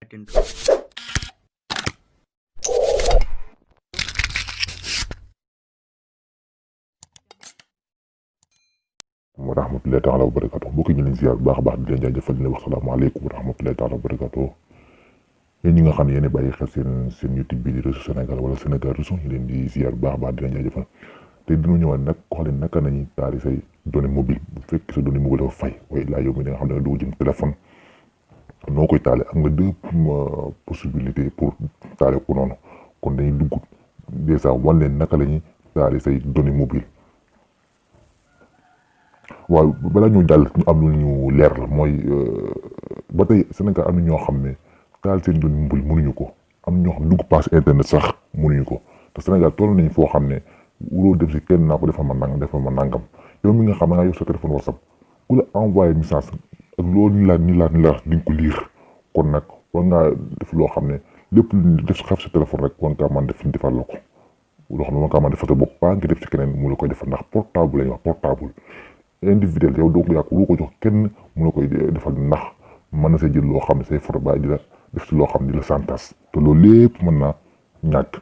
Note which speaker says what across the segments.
Speaker 1: intro.
Speaker 2: wa rahmatullahi taala wa barakatuh mbokk ñu leen ziar bu baax a baax di leen jaajëfal di leen wax salaamaaleykum wa rahmatullahi taala wa barakatuh yéen ñi nga xam ne yéen a bàyyi xel seen YouTube bi di Réseau Sénégal wala Sénégal Réseau ñu leen di ziar bu baax a baax di leen jaajëfal te dina ñëwaat nag ko xam ne naka nañuy taali say données mobile bu fekk sa données mobile dafa fay waaye laa yow mi nga xam ne doo jëm téléphone noo koy taale am nga deux possibilités pour taale ko noonu kon dañuy dugg dèjà wan leen naka la ñuy taali say données mobile waaw balaa ñu jàll ñu am lu ñu leer la mooy ba tey Sénégal am na ñoo xam ne taal seen données mobile mënuñu ko am ñoo xam dugg passe internet sax mënuñu ko te Sénégal toll nañu foo xam ne wuroo dem si kenn naa ko defal ma nangam yow mi nga xam ne nga yor sa téléphone WhatsApp ku la envoyé message ak loolu ni la di nga ko lire kon nag war ngaa def loo xam ne lépp lu def xaf sa téléphone rek war ngaa mën def ñu defal la ko loo xam ne war ngaa mën defal sa bopp pas nga def si keneen mu la koy defal ndax portable la ñuy wax portable individuel yow doo ko yàqu lu ko jox kenn mu la koy defal ndax mën na sa jël loo xam ne say photo ba di la def si loo xam ne di la santas te loolu lépp mën naa ñàkk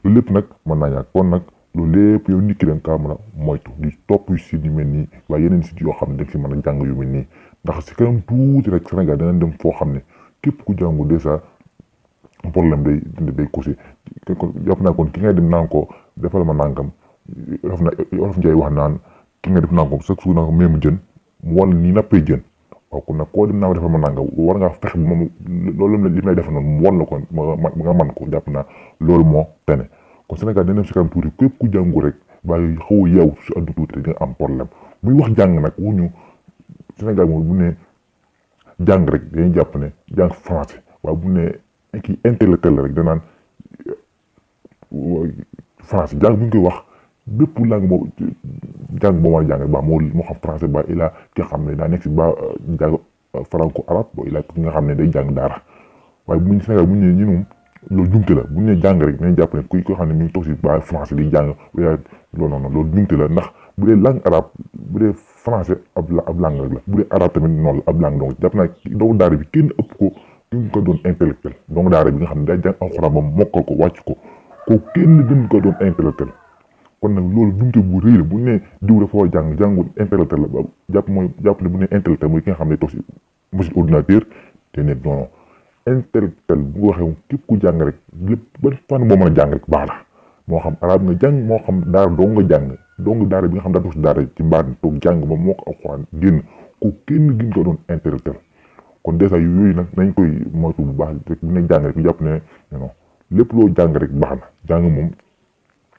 Speaker 2: loolu lépp nag mën naa ñàkk kon nag loolu lépp yow nit ki danga kaa mën a moytu di topp yu site yu mel nii waaye yeneen site yoo xam ne danga si mën a jàng yu mel nii ndax si kanam tuuti rek Sénégal dana dem foo xam ne képp ku jàngu déjà problème day causé jàpp naa kon ki ngay dem naan ko defal ma nangam Wolof Njaay wax naan ki nga def nangam chaque jour nanga même jën mu wan ni nappee jën waaw kon nag koo dem naa defal ma nangam war ngaa fexe moom loolu li may def noonu mu wan la ko nga man ko jàpp naa loolu moo tene kon Sénégal dina dem si kanam tuuti képp ku jàngu rek bàyyi xaw a yeewu si addu tuuti rek di nga am problème muy wax jàng nag wuñu Sénégal moom bu ne jàng rek dañuy jàpp ne jàng français waaye bu ne kii intellectuel la rek danaan français jàng bu ñu koy wax bépp langue boo jàng boo mën a jàng baax moo xam français ba ilaa ki nga xam ne daa nekk si ba jàng franco arabe ba ilaa ki nga xam ne day jàng daara waaye bu ñu Sénégal bu ñu nee ñu moom loolu jumte la bu ñu nee jàng rek dañuy jàpp ne kuy ko xam ne mi ngi toog si ba français di jàng ilaa loolu noonu loolu jumte la ndax bu dee langue arabe bu dee français ab langue rek la bu dee arabe tamit noonu la ab langue donc jàpp naa doomu daara bi kenn ëpp ko ki nga ko doon intellectuel doomu daara bi nga xam ne day jàng alxuraan ba mokkal ko wàcc ko kooku kenn gën ko doon intellectuel kon nag loolu jumte bu rëy la bu ne diw dafa war a jàngul intellectuel la ba jàpp ne bu ne intellectuel mooy ki nga xam ne toog si machine ordinateur te ne non intellectuel bu nga waxee képp ku jàng rek lépp ba fànn boo mën a jàng rek baax na moo xam arabe nga jàng moo xam daara doo nga jàng dong daara bi nga xam daa toog si daara ci mbaar toog jàng ba moo ko alxuraan génn ko kenn gën ko doon intellectuel kon dèjà yooyu nag nañ koy moytu bu baax rek bu ne jàng rek ñu jàpp ne non lépp loo jàng rek baax na jàng moom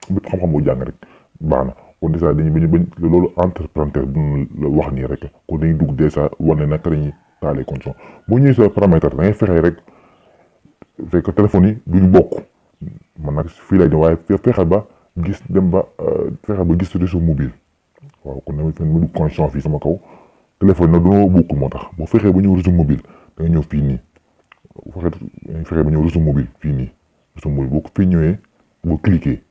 Speaker 2: bépp xam-xam boo jàng rek baax na kon dèjà dañuy bañ loolu entre parenthèses bu la wax nii rek kon dañuy dugg dèjà wane naka lañuy taalee condition boo ñëwee sa paramètre da ngay fexe rek fekk téléphone yi duñu bokk man nag fii lay dem waaye fexeel ba gis dem ba fexe ba gis réseau mobile waaw kon damay fen ma dugg connexion fii sama kaw téléphone nag dañoo bokkul moo tax boo fexee ba ñëw réseau mobile da nga ñëw fii nii fexe ba ñëw réseau mobile fii nii réseau mobile boo ko fii ñëwee boo cliquer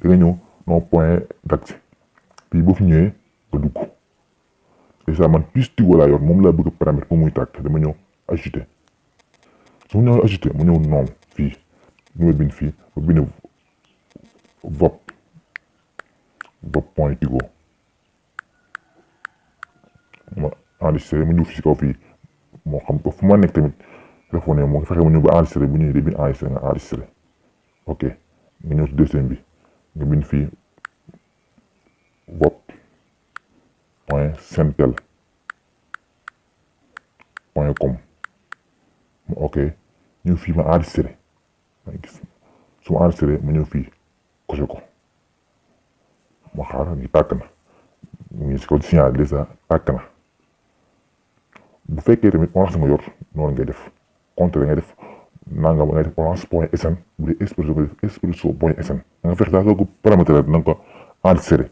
Speaker 2: da nga ñëw non point d'accès fii boo fi ñëwee nga dugg déjà man plus Tigo laa yor moom laa bëgg a permettre pour muy tàkk dama ñëw ajouter su ma ñëwee ajouter ma ñëw noom fii ñu ma bind fii ba bind VOP point Tigo ma enregistré ma ñëw fi si kaw fii moo xam ko fu ma nekk tamit téléphone moo fexe ma ñëw ba enregistré bu ñëwee day bind enregistré nga enregistré ok nga ñëw si deuxième bi nga bind fii VOP point sentel point com ok ñëw fii ma enregistré ma gis su ma enregistré ma ñëw fii coché ko ma xaar ngi tàkk na mu ngi si kaw signal déjà tàkk na bu fekkee tamit orange nga yor noonu ngay def compte ngay def nangam ngay def orange point sn bu dee expresso nga def expresso point sn da nga fexe daal soo ko paramètre na nga ko enregistré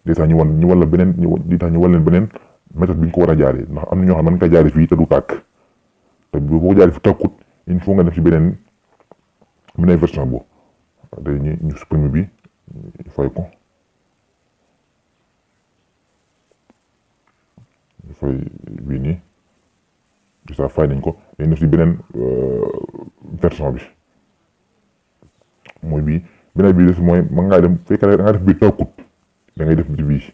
Speaker 2: déjà ñu wan la beneen di tax ñu wan leen beneen méthode bi ñu ko war a jaaree ndax am na ñoo xam ne mën nga koy jaaree fii te du tàkk te boo ko jaaree fi tàkkut il faut nga def ci beneen version boobu dañuy ñu supprimer bi ñu fay ko ñu fay bii nii ça fay nañ ko dañ def si beneen version bi mooy bii beneen bii des mooy mën ngaa dem fekkee da nga def bii tawkut da ngay def bii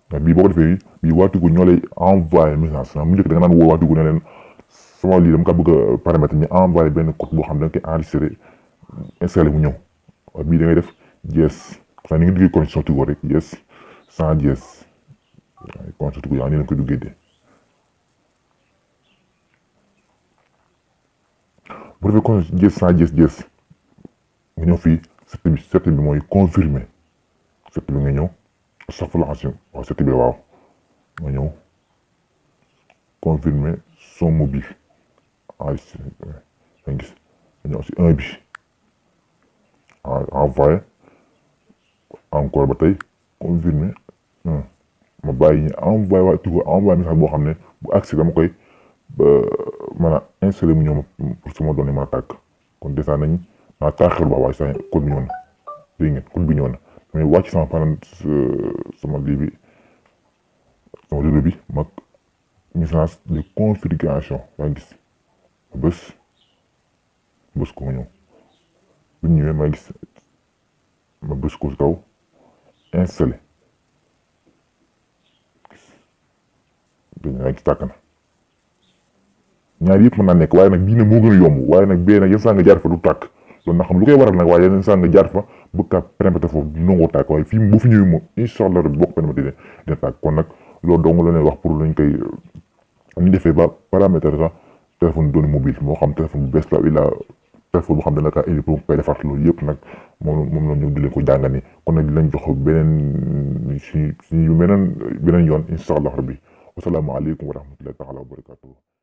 Speaker 2: ndax bii boo ko defee bii waa Tigo ñoo lay envoyé message mu njëkk da nga naan woo waa Tigo ne leen sama lii dama ka bëgg a paramètre ñu envoyé benn code boo xam ne da nga koy enregistré installé mu ñëw bii da ngay def yes sax ni nga duggee connexion Tigo rek yes sans yes connexion Tigo yaa ni leen koy duggee de bu defee connexion yes sans yes nga ñëw fii set bi mooy confirmer set bi nga ñëw sax fa la waaw set bi waaw nga ñëw confirmer son mobile enregistré nga gis nga ñëw si 1 bi envoyé encore ba tey confirmer ma bàyyi ñu envoyé waa Tigo envoyé message boo xam ne bu accès dama koy mën a installé mu ñëw pour sama données mën a tàkk kon dèjà nañ naa taaxir ba waaye sa code bi ñëw na dégg ngeen code bi ñëw na damay wàcc sama panel sama lii bi sama réseau bi mag message de configuration yaa gis ma bës ko nga ñëw bu ñëwee ma gis ma bës ko si kaw installé yaa gis tàkk na ñaar yëpp mën naa nekk waaye nag bii nag moo gën a yomb waaye nag bee nag yenn saa nga jaar fa du tàkk loolu na xam lu koy waral nag waaye yenn saa nga jaar fa bëgg kaa permettre foofu du nangoo tàkk waaye fii boo fi ñëwee moom incha allah boo ko permettre dina tàkk kon nag loolu dong la leen wax pour lañ koy ñu defee ba paramètre sax téléphone données mobile moo xam téléphone bu bees la ila téléphone boo xam ne dana kaa indi pour koy defar loolu yëpp nag moom la ñu di leen ko jàngal ni kon nag dinañ jox beneen suñu beneen yoon incha allah rabbi wasalaamaaleykum wa rahmatullahi taala wa barakatuh